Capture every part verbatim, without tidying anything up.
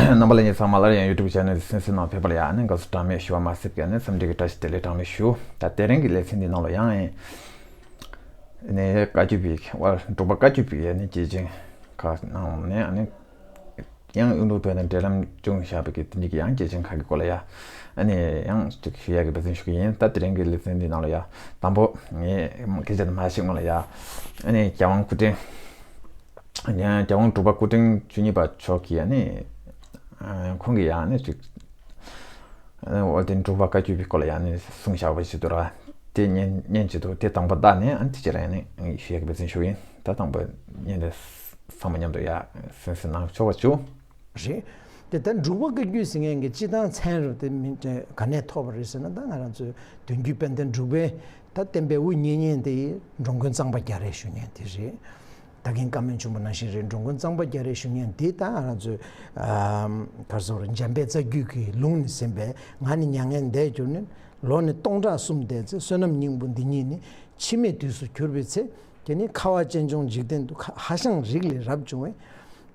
རྣམ་པ་ལྷན་རྒྱས་ཚང་མ་ལ་ཡང་YouTube channel སེམས་སེམས་ནང་ཕེབས་པར་ཡང་ནས་དགའ་བསུ་གྲངས་མེད་ཞུ་བ་མ་ཟད་ཀྱི་ནས་འཚམས་འདྲི་གི་བཀྲ་ཤིས་བདེ་ལེགས་གྲངས་མེད་ཞུ། ད་དེ་རིང་གི་ལེ་ཚན་འདི་ནང་ལ་ཡང་ནས་བཀའ་བརྒྱུད་པའི་བར་འབྲུག་པ་བཀའ་བརྒྱུད་པའི་ནས་སྐྱེས་ཆེན་ཁག་ནང་ནས་ཡང་ཨུ་ལུ་བོད་ནས་འབྲེལ་ལམ་བྱུང་བཞག་པའི་གི་དེ་འདྲའི་གི་ཡང་སྐྱེས་ཆེན་ཁག་གི་སྐོར་ལ་ཡང་ཡང་ཅིག་ཞུ་ཡ་གི་འབད་བརྩོན་ཞུ་གི་ཡིན། ད་དེ་རིང་གི་ལེ་ཚན་འདི་ནང་ལ་ཡང་དང་པོ་ངས་སྐད་ཆ་དེ་མ་བཤད་སྔོན་ལ་ཡང་རྒྱལ་དབང་སྐུ་ཕྲེང་། ཡང་རྒྱལ་དབང་འབྲུག་པ་སྐུ་ཕྲེང་བཅུ་གཉིས་པ་མཆོག་གིས་ཨ་ནི། ཁོང་གིས་ཡང་ཨ་ནི་ཅིག་ཨ་ནི་འོ་དེ་འབྲུག་པ་བཀའ་བརྒྱུད་པའི་སྐོར་ལ་ཡང་ཨ་ནི་གསུངས་བཞག་པ་ཞིག་འདུག་ར། དེ་ཉན་ཉན་ཅིག་འདུག་དེ་དང་པོ་བལྟས་ནས་ཨ་ནི་དེ་ཅི་ར་ཡང་ཨ་ནི་ཞུ་ཡག་གི་འབད་བརྩོན་ཞུ་ཡིན། ད་དང་པོ་ཉན་དེ་ཚང་མ་མཉམ་དུ་ཡ་སེམས་སེམས་ནང་ཆོག་པ་བྱུང་། རེད། དེ་ལྟར་འབྲུག་པ་བཀའ་བརྒྱུད་ཟེར་མཁན་གྱི་སྤྱི་བཏང་མཚན་རབས་དེ་མི་ག་ནས་ཐོབ་པ་རེད་ཟེར་ན། ད་ང་རང་ཚོའི་དོན་བརྒྱུད་དཔལ་ལྡན་འབྲུག་པའི་ད་བསྟན་པའི་དབུ་བརྙེས་མཁན་དེ་འགྲོ་མགོན་གཙང་པ་རྒྱ་རས་ཞུ་མཁན་དེ་རེད། ད་གིན་བཀའ་མོལ་བྱུང་བ་ནང་བཞིན་རེད། འགྲོ་མགོན་གཙང་པ་རྒྱ་རས་ཞུ་མཁན་དེ་ད་ང་རང་ཚོའི་ཨམ་ག་རེ་ཟེར་དགོས་རེད། འཇམ་དཔལ་རྩ་རྒྱུད་ཀྱི་ལུང་ནས་ཟིན་པའི་ང་ནི་མྱ་ངན་འདས་གྱུར་ནས། ལོ་ནི་སྟོང་ཕྲག་གསུམ་འདས་ཚེ། བསོད་ནམས་སྙིང་པོ་འདི་ཉིད་ནི། འཆི་མེད་དུས་སུ་གྱུར་པའི་ཚེ། དེ་ནི་ཁ་བ་ཅན་འབྱུང་འཇིག་རྟེན་དུ། ཁ་ཧྭ་ཤང་རིགས་ལས་རབ་བྱུང་བའི།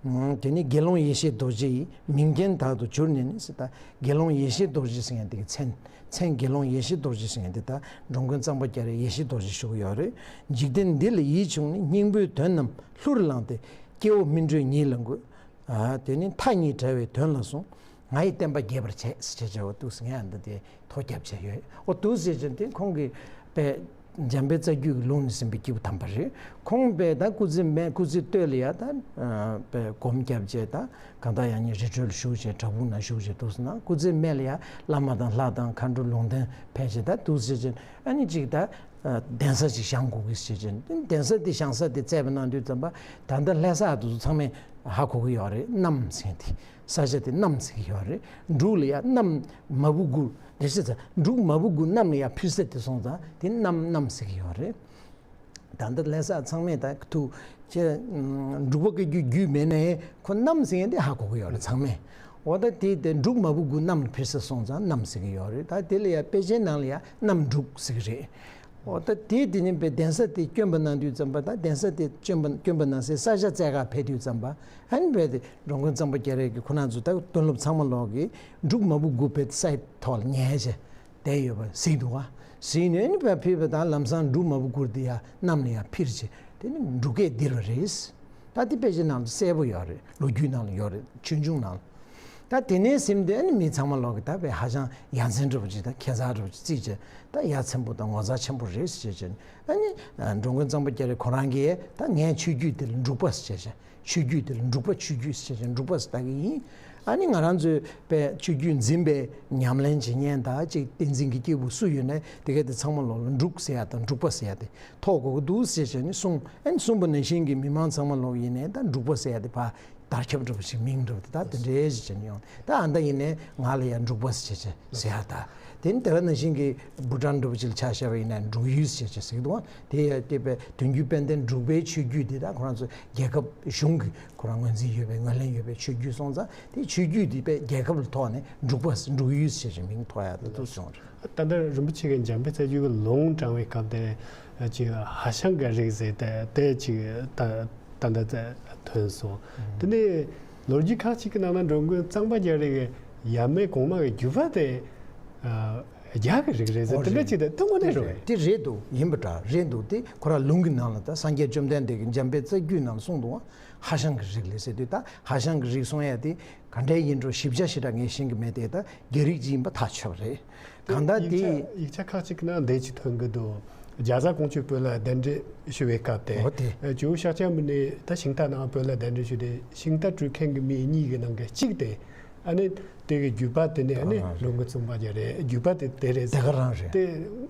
ཨང་། དེ་ནི་དགེ་སློང་ཡེ་ཤེས་རྡོ་རྗེ་ཡི། མིང་རྒྱན་དག་ཏུ་གྱུར་ནས་ནི་ཟེར། ད་དགེ་སློང་ཡེ་ཤེས་རྡོ་རྗེ་ཟེར་མཁན་དེ་གི་མཚན། མཚན་དགེ་སློང་ཡེ་ཤེས་རྡོ་རྗེ་ཟེར་མཁན་དེ་ད་འགྲོ་མགོན་གཙང་པ་རྒྱ་རས་ཡེ་ཤེས་རྡོ་རྗེ་ཞུ་གི་ཡོད་རེད། འཇིག་རྟེན་འདི་ལ་ཡིད་ཕྱུག་ནས། སྙིང་པོའི་དོན་རྣམས་ལྷུར་བླངས་ཏེ། སྐྱེ་བོ་སྨིན་གྲོལ་ཉིད་ལ་འགོད། ཨ། དེ་ནི་མཐའ་གཉིས་བྲལ་བའི་དོན་ལ་བཟུང་། ང་ཡི་བསྟན་པ་རྒྱས་པར་བྱེད་ཟེར་བྱས་བྱས། འོ་འདུག་སེ་ངས་ཨ་འདི་དེ་ཐོ་རྒྱབ་བྱས་ཡོད། འོ་འདུག་སེ་བྱས་དེ་ཁོང་གིས་པས་འཇམ་དཔལ་རྩ་རྒྱུད་ཀྱི་ལུང་ནས་ཟིན་པའི་སྐྱེས་བུ་དམ་པ་རེད། ཁོང་པས་ད་སྐུ་ཚེ་སྨད་སྐུ་ཚེ་སྟོད་ལ་ཡ་ད་པས་སྒོམ་རྒྱབ་བྱས། ད་གང་ལྟར་ཡང་ནི་རི་ཁྲོད་ལ་བཞུགས་བྱས་བྲག་ཕུག་ནང་བཞུགས་བྱས་འདུག་སེ་ན། སྐུ་ཚེ་སྨད་ལ་ཡ་བླ་མ་དང་ལྷ་དང་མཁའ་འགྲོ་ལུང་བསྟན་ཕེབས་བྱས། ད་འདུག་སེ་བྱས་ཨ་ནི་ཅིག་ད་གདན་ས་ཅིག་བཞེངས་དགོས་ཀྱི་ཟེར་བྱས། གདན་ས་དེ་བཞེངས་ས་དེ་བཙལ་བ་གནང་དུས་ཙམ་པ་ད་ལྟ་ལྷ་ས་དུ་ཚང་མས་ཧ་གོ་གི་ཡོད་རེད། གནམ་ཟེར་དེ། ས་ཆ་དེ་གནམ་ཟེར་གི་ཡོད་རེད། འབྲུག་ལ་ཡ་གནམ་མ་བུ་གུ་དེ་ཟེར་ཙང་། འབྲུག་མ་བུ་གུ་གནམ་ལ་ཡ་འཕུར་ས་དེ་སོང་ཙང་དེ་གནམ་གནམ་ཟེར་གི་ཡོད་རེད། ད་ལྟ་ལྷ་ས་ཚང་མས་ད་ཐུག་ཅེ། འབྲུག་པ་བཀའ་བརྒྱུད་བརྒྱུད་མེད་ནའི་ཁོ་གནམ་ཟེར་མཁན་དེ་ཧ་གོ་གི་ཡོད་རེད་ཚང་མས། འོ་ད་དེ་དེ་འབྲུག་མ་བུ་གུ་གནམ་ལ་འཕུར་ས་སོང་ཙང་གནམ་ཟེར་གི་ཡོད་རེད། ད་དེ་ལ་ཡ་དཔེ་ཆའི་ནང་ལ་ཡ་གནམ་འབྲུག་ཟེར་གི་རེད། འོ་ད་དེ་དེ་ནི་པས་གདན་ས་དེ་བསྐྱོན་པ་གནང་དུས་ཙམ་པ། ད་གདན་ས་དེ་བསྐྱོན་པ་བསྐྱོན་པ་གནང་སའི་ས་ཆ་བཙལ་ག་ཕེབས་དུས་ཙམ་པ། ཨ་ནི་པས་དེ་འགྲོ་མགོན་གཙང་པ་རྒྱ་རས་ཀྱིས་ཁོ་རང་ཚོ་ད་དཔོན་སློབ་ཚང་མ་ལོག་གིས་འབྲུག་མ་བུ་གུ་པས་ས་ཡི་ཐོག་ལ་ཉལ་བྱས་བསྡད་ཡོད་པ་གཟིགས་འདུག་ག་གཟིགས་ནས་ཨ་ནི་པས་ཕེབས་པ་དང་ལམ་སང་འབྲུག་མ་བུ་གུ་དེ་ཡ་གནམ་ལ་ཡ་འཕུར་བྱས། དེ་ནི་འབྲུག་སྐད་ལྡིར་བ་རེད། ད་དེ་དཔེ་ཆའི་ནང་དུ་གསལ་པོ་ཡོད་རེད། ལོ་རྒྱུས་ནང་ལ་ཡོད་རེད། ཆོས་འབྱུང་ནང་ལ། ད་དེ་ནས་ཟིན་ཏེ་ཨ་ནི་མི་ཚང་མ་ལོག་གིས་ད་པས་ཧྭ་ཤང་ཡ་མཚན་འདྲ་པོ་ཅིག་དང་ཁྱད་མཚར་འདྲ་པོ་ཅིག་བརྩིས་བྱས། ད་ཡ་མཚན་པོ་དང་ངོ་མཚར་ཆེན་པོ་རེད་ཟེར་བྱས། ཨ་ནི་འགྲོ་མགོན་གཙང་པ་རྒྱ་རས་ཁོ་རང་གིས་ད་ངའི་ཆོས་བརྒྱུད་དེ་ལ་འབྲུག་པ་ཟེར་བྱས། ཆོས་བརྒྱུད་དེ་ལ་འབྲུག་པ་ཆོས་བརྒྱུད་ཟེར་བྱས་འབྲུག་པ་ཟེར་ད་གི་ཡིན། ཨ་ནི་ང་རང་ཚོའི་པས་ཆོས་བརྒྱུད་འཛིན་པའི་ཉམས་ལེན་བྱེད་མཁན་དང་ཅིག་བསྟན་འཛིན་གྱི་སྐྱེས་བུ་སུ་ཡོད་ནའི་དེ་ག་དེ་ཚང་མ་ལོག་ལ་འབྲུག་ཟེར་ཡ་དང་འབྲུག་པ་ཟེར་ཡ་དེ་ཐོགས་དགོས་ཀྱི་འདུག་ཟེར་བྱས་ནས་གསུངས། ཨ་ནི་གསུངས་པ་ནང་བཞིན་གྱི་མི་མང་ཚང་མ་ལོག་ཡིན་ནའི་ད་འབྲུག་པ་ཟེར་ཡ་དེ་ཕར་དར་ཁྱབ་འདྲ་པོ་ཞིག་མིང་འདྲ་པོ་དེ་ད་དེ་འདྲའི་ཞིག་བྱས་ནས་ཡོང་། ད་ཨ་ད་ཡིན་ནའི་ང་ལ་ཡ་འབྲུག་པ་ཟེར་བྱས་ཟེར་ཡ་ད། དེ་ནི་དེ་ག་ནང་བཞིན་གྱི་བྷུ་ཊཱན་འདྲ་པོ་ཅིག་ལ་ཆ་བཞག་པ་ཡིན་ན་འབྲུག་ཡུལ་ཟེར་བྱས་ཟེར་གི་འདུག་ག་དེ་ཡ་དེ་པས་དོན་བརྒྱུད་དཔལ་ལྡན་འབྲུག་པའི་ཆོས་བརྒྱུད་དེ་ད་ཁོ་རང་ཚོ་རྒྱལ་ཁབ་གཞུང་གི་ཁོ་རང་ངོས་འཛིན་ཡོད་པའི་ངོས་ལེན་ཡོད་པའི་ཆོས་བརྒྱུད་སོང་ཙང་དེ་ཆོས་བརྒྱུད་དེ་པས་རྒྱལ་ཁབ་ལ་ཐོག་ནས་འབྲུག་པ་འབྲུག་ཡུལ་ཟེར་བྱས་མིང་ཐོགས་ཡ་དེ་འདུག་བྱུང་རེད། ད་ལྟ་རིན་པོ་ཆེ་གིས་འཇམ་དཔལ་རྩ་རྒྱུད་ཀྱི་ལུང་དྲངས་པའི་སྐབས་དེ་ཅིག་ཧྭ་ཤང་གི་རིགས་ཟེར་ཏེ་དེ་ཅིག་ད་ད་ལྟ་ཐོན་སོང་། དེ་ནས་ལོ་རྒྱུས་ཁག་ཅིག་གི་ནང་ན་འགྲོ་མགོན་གཙང་པ་རྒྱ་རས་ཀྱི་ཡབ་མེས་གོང་མ་གི་བརྒྱུད་པ་དེ་རྒྱ་གི་རིགས་རེད་ཟེར་དེ་འདྲ་ཅིག་དེ་ལྟ་བུ་ནས་རེད། དེ་རེད་འདུག་ཡིན་པ་འདྲ་རེད་འདུག་དེ་ཁོ་རང་ལུང་གི་ནང་ལ་ད་སངས་རྒྱས་བཅོམ་ལྡན་འདས་ཀྱིས་འཇམ་དཔལ་རྩ་རྒྱུད་ནང་ལ་གསུངས་འདུག་ཧྭ་ཤང་གི་རིགས་ལས་ཟེར་དུས་ད་ཧྭ་ཤང་གི་རིགས་གསུང་ཡ་དེ་ག་འདྲའི་ཡིན་འགྲོ་ཞིབ་ཆ་ཞེ་དྲག་ངས་ཤེས་ཀྱི་མེད་དེ། ད་རྒྱ་རིགས་ཅིག་ཡིན་པ་ཐག་ཆོད་རེད། གང་ལྟར་དེ་ཡིག་ཆ་ཡིག་ཆ་ཁག་ཅིག་ནང་འདི་ཅིག་ཐོན་གྱི་འདུག་རྒྱ་བཟའ་ཀོང་ཇོས་བོད་ལ་གདན་འདྲེན་ཞུ་བའི་སྐབས་དེ། འོ་དེ། ཇོ་བོ་ཤཱཀྱ་མུ་ནེ་ད་ཤིང་རྟ་ནང་བོད་ལ་གདན་འདྲེན་ཞུས་ཏེ་ཤིང་རྟ་སྤྲུལ་མཁན་གྱི་མི་གཉིས་ཀྱི་ནང་གི་གཅིག་དེ། ཨ་ནི་དེ་གི་བརྒྱུད་པ་དེ་ནི་ཨ་ནི་ལུང་གི་གཙང་པ་རྒྱ་རས་བརྒྱུད་པ་དེ་དེ་རེད། དེ་ག་རང་རེད། དེ་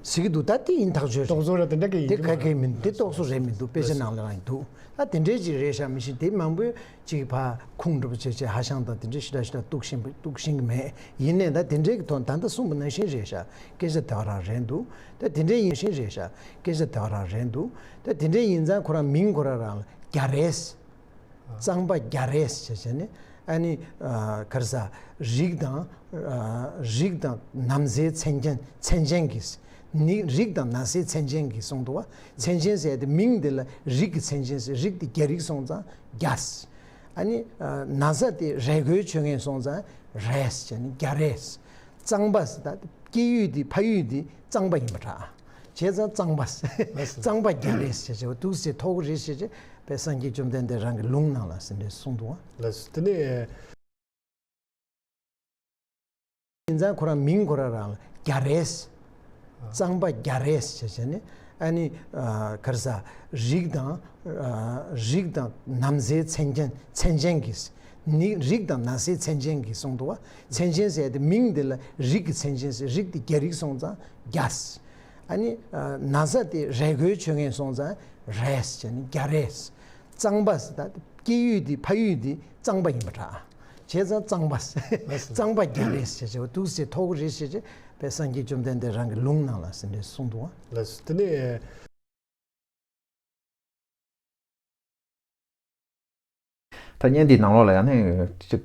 ཟེར་གྱི་འདུག་ད་དེ་ཡིན་ཐག་ཆོད་རེད། རྟོག་བཟོ་ར་དེ་འདྲ་གི་ཡིན་དེ་ག་གེ་མིན། དེ་རྟོག་བཟོ་རེད་མི་འདུག་དཔེ་ཆ་ནང་ལ་རང་ཡིན་འདུག་ད་དེ་འདྲའི་ཅིག་རེད་ཤག་མི་ཤེས། དེ་མང་པོས་ཅིག་ཕར་ཁུངས་འདྲ་པོ་བྱས་བྱས་ཧྭ་ཤང་དང་དེ་འདྲའི་ཞེ་དྲག་ཞེ་དྲག་གཏུག་ཤེས་གཏུག་ཤེས་ཀྱི་མེད། ཡིན་ནའི་ད་དེ་འདྲའི་གི་ཐོག་ད་ལྟ་གསུངས་པ་ནང་བཞིན་རེད་ཤག་སྐད་ཆ་དེ་ག་རང་རེད་འདུག་ད་དེ་འདྲའི་ཡིན་བཞིན་རེད་ཤག་སྐད་ཆ་དེ་ག་རང་རེད་འདུག་ད་དེ་འདྲའི་ཡིན་ཙང་ཁོ་རང་མིང་ཁོ་རང་རང་ལ་རྒྱ་རས། གཙང་པ་རྒྱ་རས་ཟེར་བྱས་ནས་ཨ་ནི་ག་རེ་ཟ། རིགས་དང་རིགས་དང་ནམ་ཟླའི་མཚན་ཅན་མཚན་ཅན་གྱི་ནི་རིགས་དང་ནམ་ཟླའི་མཚན་ཅན་གྱི་གསུངས་འདུག་བ། མཚན་ཅན་ཟེར་ཏེ་མིང་འདི་ལ་རིགས་ཀྱི་མཚན་ཅན་ཟེར། རིགས་དེ་རྒྱ་རིགས་སོང་ཙང་རྒྱ། ཨ་ནི་ན་བཟའ་དེ་རས་གོས་མཆོད་མཁན་སོང་ཙང་རས་བྱས་ནས་རྒྱ་རས། གཙང་པ་ཟེར། ད་སྐྱེ་ཡུལ་དེ་ཕ་ཡུལ་དེ་གཙང་པ་ཡིན་པ་འདྲ། བྱས་ཙང་གཙང་པ་ཟེར། ལགས་སོ། གཙང་པ་རྒྱ་རས་བྱས་བྱས་པ་འདུག་ཟེར་ཐོག་རེ་བྱས་བྱས་པའི་སངས་རྒྱས་བཅོམ་ལྡན་འདས་རང་གི་ལུང་ནང་ལ་ཟེར་འདྲ་གསུངས་འདུག་ཨ། ལགས་སོ། དེ་ནས། ཡིན་ཙང་ཁོ་རང་མིང་ཁོ་རང་རང་ལ་རྒྱ་རས། གཙང་པ་རྒྱ་རས་བྱས་བྱས་ནས་ཨ་ནི་ག་རེ་ཟ། རིགས་དང་རིགས་དང་ནམ་ཟས་མཚན་ཅན་མཚན་ཅན་གྱི། ནི་རིགས་དང་ན་བཟའི་མཚན་ཅན་གྱི་གསུངས་འདུག་བ། མཚན་ཅན་ཟེར་ཏེ་མིང་འདི་ལ་རིགས་ཀྱི་མཚན་ཅན་ཟེར། རིགས་འདི་རྒྱ་རིགས་སོང་ཙང་རྒྱ། ཨ་ནི་ན་བཟའ་དེ་རས་གོས་མཆོད་མཁན་སོང་ཙང་རས་བྱས་ནས་རྒྱ་རས། གཙང་པ་ཟེར། ད་སྐྱེ་ཡུལ་འདི་ཕ་ཡུལ་འདི་གཙང་པ་ཡིན་པ་འདྲ། བྱས་ཙང་གཙང་པ་ཟེར། ལགས་སོ། གཙང་པ་རྒྱ་རས་བྱས་བྱས་པ་འདུག་ཟེར་ཐོག་རེ་བྱས་བྱས་པའི་སངས་རྒྱས་བཅོམ་ལྡན་འདས་རང་གི་ལུང་ནང་ལ་ཟེར་འདྲ་གསུངས་འདུག་བ། ལགས་སོ། དེ་ནས། ད་བརྙན་འདིའི་ནང་ལོགས་ལ་ཡང་ནི་གཅིག་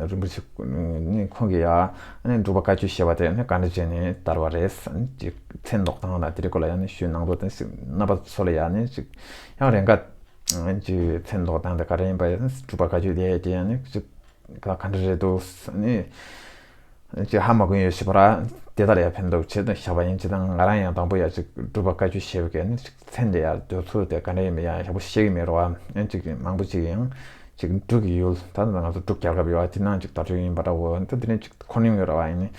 རིན་པོ་ཆེ་ནི་ཁོང་གིས་ཡང་ནི་འབྲུག་པ་བཀའ་བརྒྱུད་ཞེས་པ་དེ་ནི་ག་འདྲ་བྱས་ནས་དར་བ་རེད། ཅིག་མཚན་འདོགས་སྟངས་དང་དེ་རིགས་སྐོར་ལ་ཡང་ནི་ཞུས་གནང་འདུག་དེ་རྣམ་པ་ཚོ་ལ་ཡང་ནི་ཅིག་ཡང་རེ་འགའ་ཅིག་མཚན་འདོགས་སྟངས་དེ་ག་རེ་ཡིན་པ་ཡང་འབྲུག་པ་བཀའ་བརྒྱུད་དེ་དེ་ཡང་ནི་ཅིག་ག་ག་འདྲ་རེད་འདུག་ནི། ཅིག་ཧ་མ་གོ་ཡོད་ཤི་བ་ར། དེ་ལྟར་ཡང་ཕན་ཐོགས་ཆེད་དུ་བཞག་པ་ཡིན། ཅི་དང་ང་རང་ཡང་དང་པོ་ཡང་ཅིག་འབྲུག་པ་བཀའ་བརྒྱུད་ཞེས་པའི་གི་ནི་ཅིག་མཚན་དེ་ཡང་འདོད་ཚུལ་དེ་ག་འདྲ་ཡིན་མིན་ཡང་ཡག་པོ་ཤེས་ཀྱི་མེད་རོ། ཨ་ནི་ཅིག་མང་པོ་ཅིག་ཡང་ཅིག་འབྲུག་གི་ཡུལ་ད་ང་ཚོ་འབྲུག་རྒྱལ་ཁབ་ཡོད་པ་དེ་ནང་ཅིག་དར་ཆོས་ཡིན་པ་འདྲ་བོ་འདི་དེ་ནས་ཅིག་འཁོར་མྱོང་ཡོད་ར་བ་ཡིན་ནི།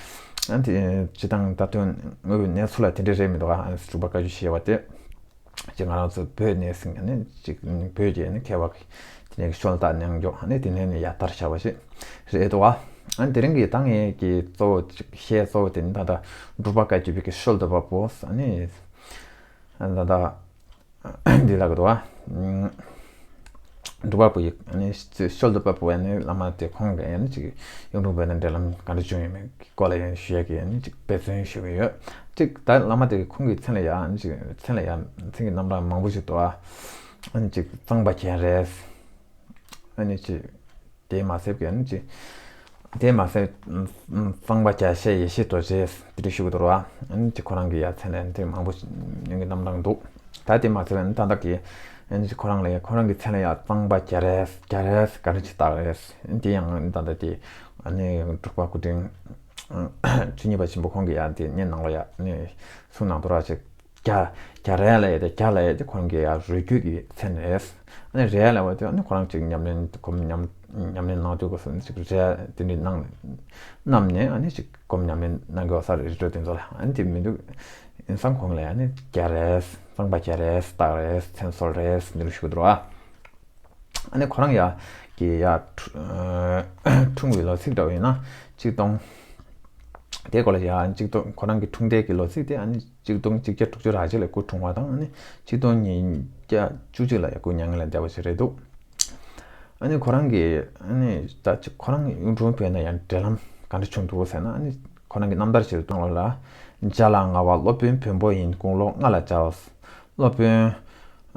ཨ་ནི་ཅི་དང་ད་དོན་དངོས་པོའི་གནས་ཚུལ་ལ་དེ་འདྲ་རེད་མི་འདུག་ཨ་ནི་འབྲུག་པ་བཀའ་བརྒྱུད་ཞེས་པ་དེ། ཅིག་ང་རང་ཚོ་བོད་ནས་ཟིན་ནས་ཅིག་བོད་ཀྱི་ནི་མཁས་པ་གི་དེ་ནས་ཤོལ་ད་ནང་འཇོག་ནི་དེ་ནས་ནི་ཡར་དར་བྱ་བ་ཞིག་རེད་འདུག་བ། ཨ་ནི་དེ་རིང་གི་ད་ངས་ཀྱི་གཙོ་བོ་ཅིག་བཤད་གཙོ་བོ་དེ་ནི་ད་ལྟ་འབྲུག་པ་བཀའ་བརྒྱུད་པའི་གི་ཤོལ་ད་པ་པོ་ཨ་ནི་ད་ལྟ་འདི་ལ་གི་འདུག་བ། འབྲུག་པ་པོ་ཡི་ཨ་ནི་ཤོལ་ད་པ་པོ་ཨ་ནི་བླ་མ་དེ་ཁོང་གི་ཨ་ནི་ཅིག་གཡུང་དྲུང་བོན་དང་འབྲེལ་ལམ་ག་འདྲ་བྱུང་ཡོད་མེད། སྐོར་ལ་ཡང་ཞུ་ཡག་གི་ཡང་ཅིག་དཔེ་མཚོན་ཞུ་གི་ཡོད། ཅིག་ད་བླ་མ་དེ་ཁོང་གི་མཚན་ལ་ཡང་ཅིག་མཚན་ལ་ཡང་མཚན་གྱི་རྣམ་གྲངས་མང་པོ་ཞིག་འདུག་ཨ། ཨ་ནི་ཅིག་གཙང་པ་རྒྱ་རས། ཨ་ནི་ཅིག་དེ་མ་ཟད་ཀྱི་ཨ་ནི་ཅིག་དེ་མ་ཟད་གཙང་པ་རྒྱ་ཤེས་ཡེ་ཤེས་རྡོ་རྗེ་དེ་འདྲ་ཞུ་གི་འདུག་ར། ཨ་ནི་ཅིག་ཁོ་རང་གི་ཡང་མཚན་ལ་ཡང་དེ་མང་པོ་ཞིག་ཡོང་གི་རྣམ་གྲངས་འདུག་ད་དེ་མ་ཟད་ཨ་ནི་ད་ལྟ་གི་ཨ་ནི་ཅིག་ཁོ་རང་ལ་ཡང་ཁོ་རང་གི་མཚན་ལ་ཡང་གཙང་པ་རྒྱ་རས་རྒྱ་རས་ག་རེ་ཅིག་བཏགས་རེད། ཨ་ནི་དེ་ཡང་ཨ་ནི་ད་ལྟ་དེ། ཨ་ནི་འབྲུག་པ་སྐུ་ཕྲེང་བཅུ་གཉིས་པ་ཆེན་པོ་ཁོང་གིས་ཡང་དེ་བརྙན་ནང་ལ་ཡང་ནི་གསུང་གནང་དོ་ར་ཅིག་རྒྱ་རྒྱ་རས་ལབ་ཡ་དེ་རྒྱ་ལབ་ཡ་དེ་ཁོང་གི་ཡང་རུས་རྒྱུད་ཀྱི་མཚན་རེད། ཨ་ནི་རས་ལབ་པ་དེ་ཨ་ནི་ཁོ་རང་ཅིག་ཉམས་ལེན་སྒོམ་ཉམས་ཉམས་ལེན་གནང་དུས་སྐབས་སུ་ཅིག་རས་དེ་འདྲའི་གནང་བསྣམས་ནས་ཨ་ནི་ཅིག་སྒོམ་ཉམས་ལེན་གནང་དགོས་ས་རེད། རི་ཁྲོད་དེ་ཚོ་ལ་ཨ་ནི་དེ་མི་འདུག་ཡིན་ཙང་ཁོང་ལ་ཡང་ནི་རྒྱ་རས་གཙང་པ་རྒྱ་རས་སྟག་རས་མཚན་གསོལ་རས་འདི་འདྲ་ཞུ་གི་འདུག་ར། ཨ་ནི་ཁོ་རང་ཡ་གི་ཡ་འཁྲུངས་པའི་ལོ་ཚིགས་འདྲ་བོ་ཡིན་ན་གཅིག་སྟོང་། དེ་སྐོར་ལ་ཡ་གཅིག་སྟོང་ཁོ་རང་གི་འཁྲུངས་འདས་ཀྱི་ལོ་ཚིགས་དེ་ཨ་ནི་གཅིག་སྟོང་གཅིག་བརྒྱ་དྲུག་ཅུ་རེ་གཅིག་ལ་སྐུ་འཁྲུངས་པ་དང་ཨ་ནི་གཅིག་སྟོང་ཉིས་བརྒྱ་བཅུ་གཅིག་ལ་ཡ་སྐུ་མྱ་ངན་ལས་འདས་པ་ཞིག་རེད་འདུག་ཨ་ནི་ཁོ་རང་གི་ཨ་ནི་ད་ཅིག་ཁོ་རང་གཡུང་དྲུང་བོན་ན་ཡང་འབྲེལ་ལམ་ག་འདྲ་བྱུང་འདུག་ཟེར་ན། ཨ་ནི་ཁོ་རང་གི་རྣམ་ཐར་ཞིག་ཏུ་བཏང་ལོ་ལ། འཇའ་ལ་མངའ་བ་སློབ་དཔོན་བོན་པོ་ཡིན། དགུང་ལོ་ལྔ་ལ་བྱ། སློབ་དཔོན།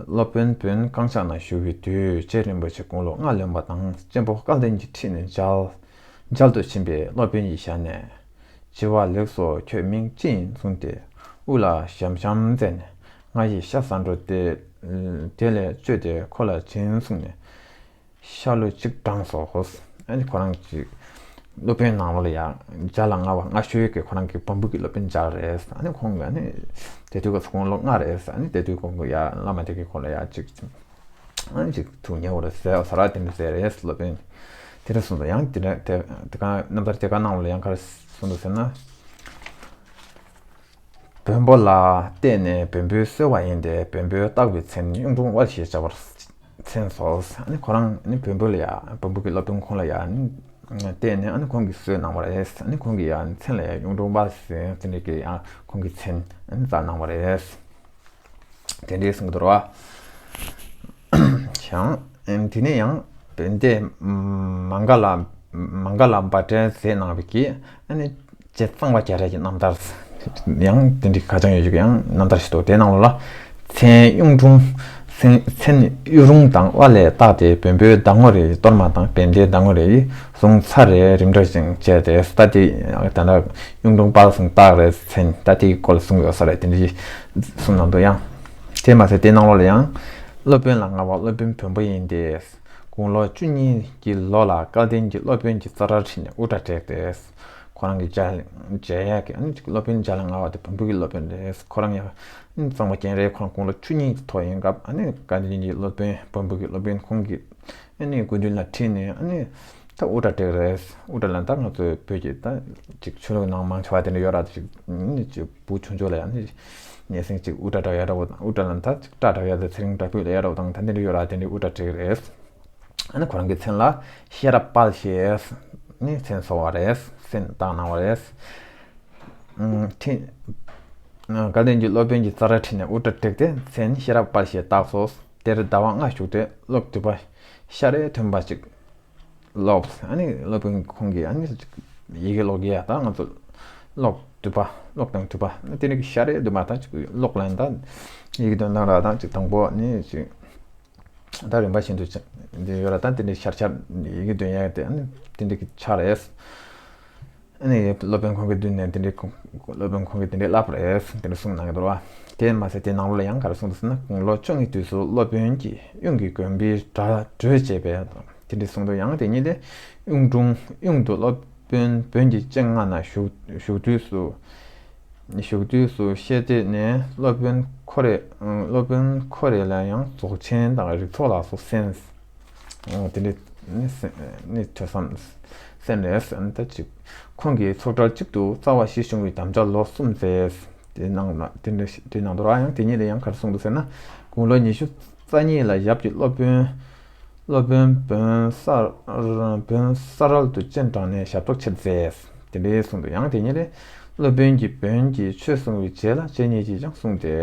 སློབ་དཔོན་བོན་བཀང་ཕྱག་ན་བཞུགས་པའི་དུས་རྗེ་རིན་པོ་ཆེ་དགུང་ལོ་ལྔ་ལོན་པ་དང་གཅེན་པོ་སྐལ་ལྡན་གྱི་ཁྲི་ནས་མཇལ། མཇལ་དུ་ཕྱིན་པས་སློབ་དཔོན་ཡིད་བཞག་ནས། བྱེ་བ་ལེགས་སོ། ཁྱོད་མིང་ཅི་ཡིན་གསུངས་ཏེ། དབུ་ལ་ཞབས་ཞབས་མཛད་ནས་ང་ཡི་ཤ་ཟ་འགྲོ་སྟེ། དེ་ལས་བཅོས་ཏེ་ཁོ་ལ་བྱིན་གསུངས་ནས། ཤ་ལུ་གཅིག་དྲངས་སོ། ཨ་ནི་ཁོ་རང་གཅིག་སློབ་དཔོན་ནང་ལོགས་ལ་ཡང་འཇའ་ལ་མངའ་བ་མངའ་ཤོས་ཀྱི་ཁོ་རང་གི་བོན་པོ་གི་སློབ་དཔོན་མཇལ་རེད། ཨ་ནི་ཁོང་གིས་ཨ་ནི་དེ་དུས་ཀྱི་ཁོང་ལོ་ལྔ་རེད། ཨ་ནི་དེ་དུས་ཁོང་གིས་ཡང་བླ་མ་དེ་གིས་ཁོང་ལ་ཡང་གཅིག་ཨ་ནི་གཅིག་ཐུགས་མཉེས་པོ་རེད་ཟེར་ཟེར་བ་དེ་འདྲ་ཟེར་རེད། སློབ་དཔོན་དེ་འདྲ་གསུངས་འདུག་ཡང་དེ་འདྲ་དེ་དེ་ག་རྣམ་ཐར་དེ་ག་ནང་ལ་ཡང་ག་རེ་གསུངས་འདུག་ཟེར་ན། བོན་པོ་ལ་བརྟེན་ནས་བོན་པོའི་སྲོལ་བ་ཡིན་ཏེ་བོན་པོས་བཏགས་པའི་མཚན་གཡུང་དྲུང་བ་ཞེས་བྱ་བར་མཚན་སོ། ཨ་ནི་ཁོ་རང་ཨ་ནི་བོན་པོ་ལ་ཡ་བོན་པོ་གི་སློབ་དཔོན་ཁོང་ལ་ཡ་ཨ་ནི་བརྟེན་ནས་ཨ་ནི་ཁོང་གིས་གསོལ་གནང་བ་རེད། ཨ་ནི་ཁོང་གི་ཡ་མཚན་ལ་ཡ་གཡུང་དྲུང་བ་ཟེར་དེ་འདྲ་གི་ཡ་ཁོང་གི་མཚན་ཨ་ནི་བཏགས་གནང་བ་རེད། དེ་འདྲའི་གསུང་གི་འདུག་ར། ཡང་དེ་ནས་ཡང་བན་དེ་མ་ག་ལ་མ་ག་ལ་བ་ཏྲན་ཟེར་གནང་བའི་གི་ཨ་ནི་རྗེ་གཙང་པ་རྒྱ་རས་ཀྱི་རྣམ་ཐར་ཡང་དེ་འདྲའི་ཁ་བྱང་ཡོད་ཅིག་ཡང་རྣམ་ཐར་ཞིག་འདུག་དེ་ནང་ལོགས་ལ་མཚན་གཡུང་དྲུང་མཚན་མཚན་གཡུ་རུང་དང་དབའ་ལས་བཏགས་ཏེ་བོན་པོའི་ཟླ་ངོ་རེའི་གཏོར་མ་དང་བན་དེའི་ཟླ་ངོ་རེའི་གཟུངས་ཚར་རེ་རིམ་གྲོ་ཞིག་བྱས་ཏེ་ད་དེ་ད་ལྟ་གཡུང་དྲུང་བ་ཟུང་བཏགས་རེ་མཚན་ད་དེའི་སྐོར་ལ་གསུངས་ཡོད་ས་རེད། དེ་འདྲའི་གསུང་གནང་འདུག་ཡང་དེ་མ་ཟད་དེ་ནང་ལོགས་ལ་ཡང་སློབ་དཔོན་ལ་མངའ་བ་སློབ་དཔོན་བོན་པོ་ཡིན་ཏེ། དགུང་ལོ་བཅུ་གཉིས་ཀྱི་ལོ་ལ་སྐལ་ལྡན་གྱི་སློབ་དཔོན་གྱི་རྩར་ཁྲིད་ནས་དབུ་སྐྲ་བྲེགས་ཏེ། ཁོ་རང་གི་མཇལ་མཇལ་ཡག་གི་ཨ་ནི་སློབ་དཔོན་འཇམ་ལ་མངའ་བ་དེ་བོན་པོ་གི་སློབ་དཔོན་རེད། ཁོ་རང་ཡང་གཙང་པ་རྒན་རེད། ཁོ་རང་དགུང་ལོ་བཅུ་གཉིས་ཀྱི་ཐོག་ཡིན་སྐབས་ཨ་ནི་སྐལ་ལྡན་གྱི་སློབ་དཔོན་བོན་པོ་གི་སློབ་དཔོན་ཁོང་གི་ཨ་ནི་སྐུ་མདུན་ལ་ཁྲིད་ནས་ཨ་ནི་ད་དབུ་སྐྲ་བྲེགས་རེད། དབུ་སྐྲ་ལ་ད་ང་ཚོའི་བོད་ཀྱི་ད་ཅིག་ཆོས་ལུགས་ནང་མང་ཆེ་བ་དེ་འདྲ་ཡོད་ར། ཅིག་ཨ་ནི་ཅིག་བུ་ཆུང་ཆུང་ལ་ཡང་ནི་ཉེ་སྲིང་ཅིག་དབུ་སྐྲ་བྲེགས་ཡ་འདྲ་བོ་དང་། དབུ་སྐྲ་ལ་ད་ཅིག་སྐྲ་བྲེགས་ཡ་དང་ཚེ་རིང་བྲག་ཕུག་ལ་ཡ་འདྲ་བོ་དང་ད་དེ་འདྲ་ཡོད་ར། དེ་འདྲའི་དབུ་སྐྲ་བྲེགས་རེད། ཨ་ནི་ཁོ་རང་གི་མཚན་ལ་ཤེས་རབ་དཔལ་ཞེས་ནི་མཚན་གསོལ་བ་རེད། མཚན་བཏགས་གནང་བ་རེད། ཁྲི། སྐལ་ལྡན་གྱི་སློབ་དཔོན་གྱི་རྩར་ཁྲིད་ནས་དབུ་སྐྲ་བྲེགས་ཏེ་མཚན་ཤེས་རབ་དཔལ་ཞེས་བཏགས་སོ། དེར་ཟླ་བ་ལྔ་བཞུགས་ཏེ་ཀློག་བསྡུས་པ་ཤ་རེ་ཐོན་པ་ཅིག་ཀློག་ཨ་ནི་སློབ་དཔོན་ཁོང་གིས་ཨ་ནི་ཡི་གེ་ཀློག་ཡ་ད་ང་ཚོ་ཀློག་བསྡུས་པ་ཀློག་དང་བསྡུས་པ་དེ་འདྲ་གི་ཤ་རེ་བསྡུས་པ་ད་ཅིག་ཀློག་ལན་ད་ཡི་གེ་འདོན་སྟངས་ར་ད་ཅིག་དང་པོ་ནི་ཅིག་ད་རིམ་པ་བཞིན་དུ་ཅིག་འདི་ཡོད་ར། ད་དེ་འདྲའི་ཤར་ཤར་ཡི་གེ་འདོན་ཡ་དེ་ཨ་ནི་དེ་འདྲ་གི་ཆ་རེད། ཨ་ནི་སློབ་དཔོན་ཁོང་གི་མདུན་ནས་དེ་འདྲའི་ཁོང་སློབ་དཔོན་ཁོང་གིས་དེ་འདྲའི་བསླབ་རེད། དེ་འདྲ་གསུངས་གནང་གི་འདུག་བ། དེ་མ་ཟད་དེ་ནང་ལོགས་ལ་ཡང་ག་རེ་གསུངས་འདུག་ཟེར་ན། དགུང་ལོ་བཅུ་གཉིས་དུས་སུ་སློབ་དཔོན་གྱིས་གཡུང་གི་དགོན་པའི་གྲྭ་གྲོས་བྱས་པས། དེ་འདྲ་གསུངས་འདུག་ཡང་དེ་ཉིད་དེ་གཡུང་དྲུང་གཡུང་དུ་སློབ་དཔོན་བོན་གྱི་སྤྱན་སྔ་ན་བཞུགས་བཞུགས་དུས་སུ། བཞུགས་དུས་སུ་ཤེས་ཏེ་ནས་སློབ་དཔོན་ཁོ་རེ་སློབ་དཔོན་ཁོ་རེ་ལ་ཡང་རྫོགས་ཆེན་དང་རིགས་ཚོགས་ལ་སོགས་གསན། དེ་འདྲའི་ནི་ཐོས་བསམ་གསན་རེད། ད་ཅིག་ཁོང་གིས་ཚོགས་གྲལ་གཅིག་ཏུ་རྩ་བ་བཞི་བྱུང་བའི་དམ་བཅའ་ལོ་གསུམ་མཛད། དེ་ནང་ན་དེ་འདྲ་དེ་ནང་དུ་ར་ཡང་དེ་ཉིད་ལ་ཡང་ག་རེ་གསུངས་འདུག་ཟེར་ན། དགུང་ལོ་ཉི་ཤུ་རྩ་གཉིས་ལ་ཡབ་ཀྱི་སློབ་དཔོན་སློབ་དཔོན་བོན་ས་བོན་ས་རལ་དུ་སྤྱན་དྲངས་ནས་ཞབས་ཏོག་ཆེར་མཛད། དེ་འདྲའི་གསུངས་འདུག་ཡང་དེ་ཉིད་ལས་སློབ་དཔོན་གྱིས་བོན་གྱི་ཆོས་གསུངས་པའི་རྗེས་ལ་རྗེ་ཉིད་ཀྱིས་ཀྱང་གསུངས་ཏེ།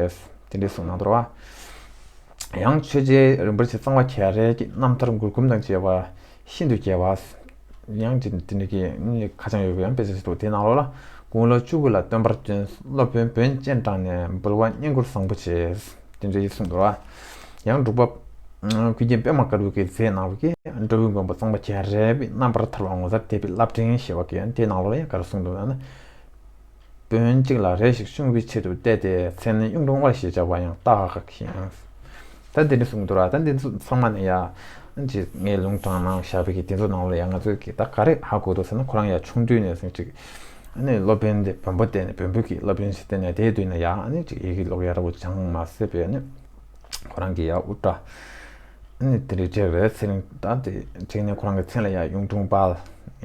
དེ་འདྲའི་གསུངས་གནང་འདུག་བ། ཡང་ཆོས་རྗེ་རིན་པོ་ཆེ་གཙང་པ་རྒྱ་རས་ཀྱི་རྣམ་ཐར་མགུར་འབུམ་དང་བཅས་པ་ཤིན་ཏུ་རྒྱས་པ། ཡང་དེ་དེ་འདྲ་གི་ཁ་བྱང་ཡོད་པའི་ཡང་དཔེ་ཆ་ཞིག་འདུག་དེའི་ནང་ལོགས་ལ། དགུང་ལོ་བཅུ་དགུ་ལ་སྟོན་པར་བྱོན། སློབ་དཔོན་བོན་སྤྱན་དྲངས་ནས་འབུལ་བ་བསྙེན་བཀུར་བཟང་པོ་བྱས། དེ་འདྲ་ཞིག་གསུངས་འདུག་བ། ཡང་འབྲུག་པ་ཀུན་མཁྱེན་པདྨ་དཀར་པོ་གིས་མཛད་གནང་བའི་སྒྲ་བསྒྱུར་མགོན་པོ་གཙང་པ་རྒྱ་རས་པའི་རྣམ་པར་ཐར་པ་ངོ་མཚར་ལྡན་པའི་བསླབ་འབྲིང་ཞེས་པ་གི་དེའི་ནང་ལོགས་ལ་ཡང་ག་རེ་གསུངས་འདུག་ན། བོན་གཅིག་ལ་རེ་ཞིག་སྲུང་བའི་ཆེད་དུ་གཏད་དེ་མཚན་གཡུང་དྲུང་དབལ་ཞེས་བྱ་བ་ཡང་བཏགས་ཤིང་། ད་འདི་འདྲ་གསུངས་འདུག་ར། ད་འདི་ཚོ་ཚང་མ་ནི་ཡ་ཅིག་ངས་ལུང་དྲངས་གནང་བཞག་པའི་གི་དེ་ཚོ་ནང་ལ་ཡ་ང་ཚོས་གི་ད་ག་རེ་ཧ་གོ་འདུག་ཟེར་ན། ཁོ་རང་ཡ་ཆུང་དུས་ནས་ཟིན་ཅིག་ཨ་ནི་སློབ་དཔོན་དེ་བོན་པོ་བསྟེན་ནས་བོན་པོ་གི་སློབ་དཔོན་ཞིག་བསྟེན་ནས་དེའི་དུས་ནས་ཡ་ཨ་ནི་ཅིག་ཡི་གེ་ཀློག་ཡ་འདྲ་བོ་སྦྱངས་མ་ཟད་པའི་ཨ་ནི་ཁོ་རང་གི་ཡ་དབུ་སྐྲ་ཨ་ནི་དེ་འདྲའི་བྲེགས་རེད། ཚེ་རིང་ད་དེ་བྲེགས་ནས་ཁོ་རང་གི་མཚན་ལ་ཡ་གཡུང་དྲུང་དཔལ།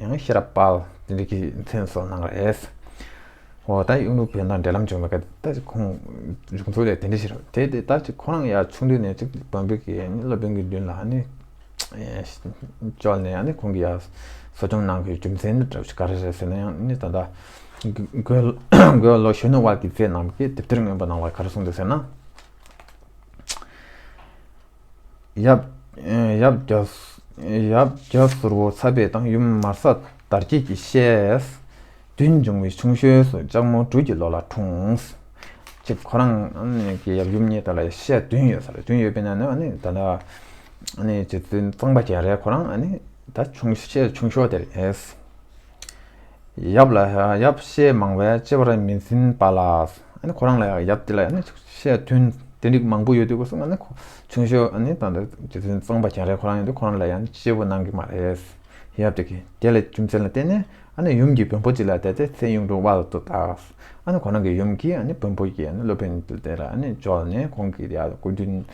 ཡང་ཤེས་རབ་དཔལ་དེ་འདྲ་གི་མཚན་གསོལ་གནང་རེད། འོ་ད་གཡུང་དྲུང་བོན་དང་འབྲེལ་ལམ་བྱུང་བའི་སྐབས་ད་ཅིག་ཁོང་འབྱུང་ཚུལ་ལས་དེ་འདྲ་ཞིག་རེད། དེ་དེ་ད་ཅིག་ཁོ་རང་ཡ་ཆུང་དུས་ནས་ཅིག་བོན་པོ་གི་ཨ་ནི་སློབ་དཔོན་གྱི་མདུན་ལ་ཨ་ནི་བཅོལ་ནས་ཨ་ནི་ཁོང་གི་ཡ་གསོ་སྐྱོང་གནང་དགོས་རྒྱུ་མཚན་ནི་ག་རེ་རེད་ཟེར་ན། ཡང་ནི་ད་ལྟ་མགོན་མགོན་ལོ་གཞོན་ནུ་དབལ་གྱིས་མཛད་གནང་བའི་དེབ་ཐེར་སྔོན་པོ་ནང་ལ་ག་རེ་གསུངས་འདུག་ཟེར་ན། ཡབ་ཡབ་རྒྱ་ཡབ་རྒྱ་ཟུར་པོ་ཚ་བེད་དང་ཡུམ་མར་ས་དར་རྒྱས་ཀྱི་བཤད་བདུན་འབྱུང་བའི་ཆུང་ཤོས་སུ་ལྕགས་མོ་སྦྲུལ་གྱི་ལོ་ལ་འཁྲུངས། ཅིག་ཁོ་རང་གི་ཡབ་ཡུམ་གཉིས་དག་ལ་བཤད་བདུན་ཡོད་ས་རེད། བདུན་ཡོད་པས་ན་ནི་ད་ལྟ་རྗེ་བཙུན་གཙང་པ་རྒྱ་རས་ཁོ་རང་ད་ཆུང་བཤད་ཆུང་ཤོས་དེ་རེད། ཡབ་ལ་ཡབ་བཤད་མང་བས་གཅེས་པར་མི་འཛིན་པ་ལ། ཨ་ནི་ཁོ་རང་ལ་ཡབ་དེ་ལ་ཨ་ནི་བཤད་དོན་དེ་འདྲ་མང་པོ་ཡོད་དུས་སྐབས་སུ་ཨ་ནི་ཁོ་ཆུང་ཤོས་ཨ་ནི་ད་ལྟ་རྗེ་བཙུན་གཙང་པ་རྒྱ་རས་ཁོ་རང་ཡིན་དུས་ཁོ་རང་ལ་ཡང་གཅེས་པོ་གནང་གི་མ་རེད། ཡབ་དེ་གིས་དེ་ལ་རྒྱུ་མཚན་ལ་བརྟེན་ནས་ཨ་ནི་ཡུམ་གྱིས་བོན་པོ་གཅིག་ལ་བལྟས་ཏེ་མཚན་གཡུང་དྲུང་དབལ་དུ་བཏགས། ཨ་ནི་ཁོ་རང་གི་ཡུམ་གྱིས་ཨ་ནི་བོན་པོ་གི་ཨ་ནི་སློབ་དཔོན་དེ་ལ་ཨ་ནི་བཅོལ་ནས་ཁོང་གི་ཡ་སྐུ་མདུན་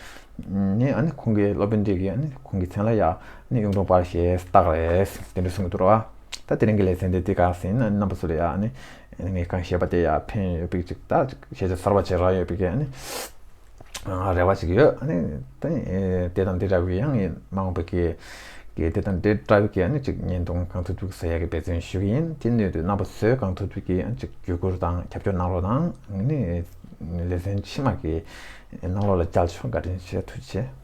ནས་ཨ་ནི་ཁོང་གི་སློབ་དཔོན་དེ་གིས་ཨ་ནི་ཁོང་གི་མཚན་ལ་ཡ་ཨ་ནི་གཡུང་དྲུང་དཔལ་ཞེས་བཏགས་རེད། དེ་འདྲ་གསུངས་འདུག་ར། ད་དེ་རིང་གི་ལེ་ཚན་དེ་འདི་ག་ཟིན་ན་རྣམ་པ་ཚོ་ལ་ཡ་ཨ་ནི་ངས་གང་བཤད་པ་དེ་ཡ་ཕན་ཡོད་པའི་ཅིག་ད་ཅིག་ཤེས་བྱ་གསར་པ་ཅིག་རག་ཡོད་པའི་གི་ཨ་ནི་རེ་བ་ཅིག་ཡོད། ཨ་ནི་ད་དེ་དང་དེ་འདྲ་བའི་ཡང་ཡིན་མ་འོངས་པའི་གི་གི་དེ་དང་དེ་འདྲ་བའི་གི་ཨ་ནི་ཅིག་བརྙན་ཐུང་གང་ཐུབ་ཐུབ་ཟེར་ཡ་གི་འབད་བརྩོན་ཞུ་གི་ཡིན། དེ་ནས་དུ་རྣམ་པ་ཚོས་གང་ཐུབ་ཐུབ་གི་ཨ་ནི་ཅིག་བརྒྱུད་བསྐུར་དང་རྒྱབ་སྐྱོར་གནང་རོགས་དང་། ཨ་ནི་ལེ་ཚན་ཕྱི་མ་གི་ནང་ལོགས་ལ་བཅར་ཆོག་བཀའ་དྲིན་ཆེ། ཐུགས་རྗེ་ཆེ།